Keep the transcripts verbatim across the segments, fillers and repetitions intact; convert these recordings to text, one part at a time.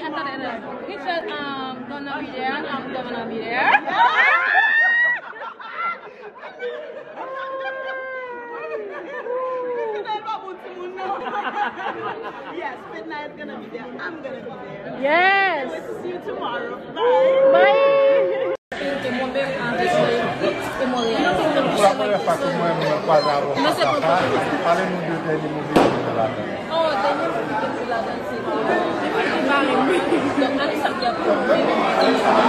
Richard, um, gonna be there, I'm gonna be there. Yes, Fedna is gonna be there. I'm gonna be there. Yes. Can't wait to see you tomorrow. Bye. Bye. Pou la premyè fwa ke mwen menm mwen kwaze avè w fas a fas, pale nou de dènye move ki te ladan. Oh, dènye move ki te ladan, se te mari m. Donk, Anissa ki ap fè move ki te ladan.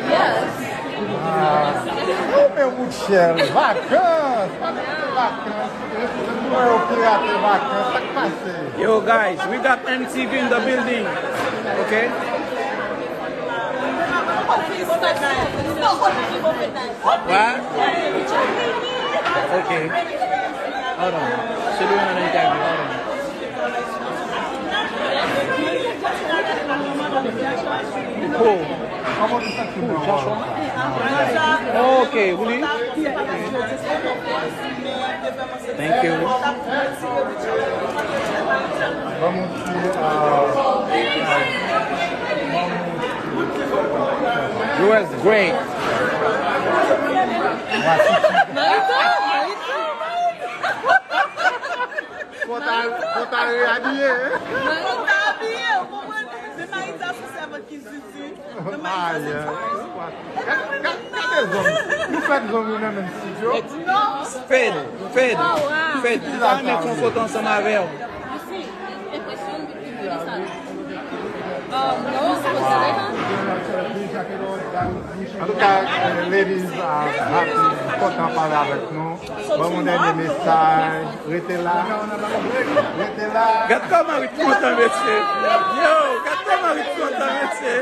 Yes. Ah, ou men Woodshell, vakans, pa gen vakans. Mwen yo pirate vakans, sa k pase? Yo, guys, we got M T V in the building. Okay? What? Okay. Hold on. Should do another interview. Hold on. Oh. Oh, Joshua. Oh, okay, really? Thank you. Vamos, uh, you was great. Marito, Marito, Marito. Fò ta, fò ta reabiye. Fò ta abiye, ou konprann? Men Marita se sèvant ki zizi. Men Marita se tourist. Gad, gad, gade zòm. Nou fèk zòm yo nan menm estidyo. Fed, Fed, Fed, m ta renmen fè yon foto ansanm avè w. Antouka, ladies are happy, kontan pale avèk nou. Ban m yon dènye mesaj. Rete la. Rete la. Gad kòman Rit kontan, mesye. Yo, gad kòman Rit kontan, mesye.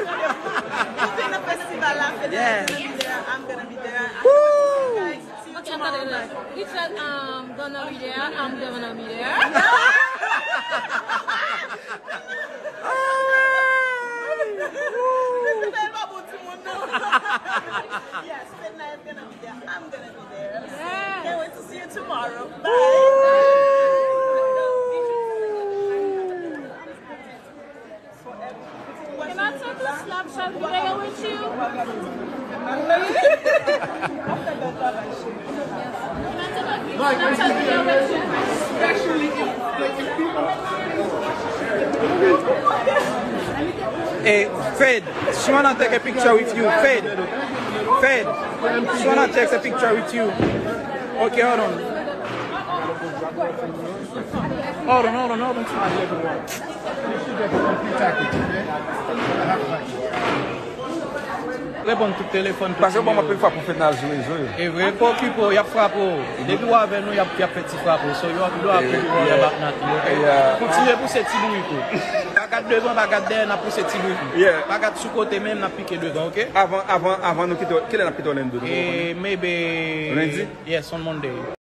Mwen te nan festival la, Fedna is gonna be there, I'm gonna be there. I can't wait to see you tomorrow night. Richard, um, gonna be there, I'm gonna be there. Fedna pa bon timoun, non. Yes, Fedna is gonna be there. I'm gonna be there. Yes. Can't wait to see you tomorrow. Bye. Can I take a Snapchat video with you? Can I take a Snapchat video with you? Hey, Fed, she wanna take a picture with you. Fed, Fed, she wanna take a picture with you. Okay, hold on. Hold on, hold on, hold on. Reponn tout telefòn, tout nimewo. Paske bon, anpil fwa pou Fedna al sou rezo yo. E vre, pa okipe w, y ap frape w. Depi w avè nou, y ap, y ap fè ti frape w. So, yo, yo ap, yo ap bat nati, ok? Kontinye pouse ti bourik ou. Pa gad devan, pa gad dèyè, n ap pouse ti bourik ou. Pa gad sou kote menm, n ap pike devan, ok? Avan, avan, avan nou kite, kilè n ap kite Orlando? E, maybe, lendi? Yes, on Monday.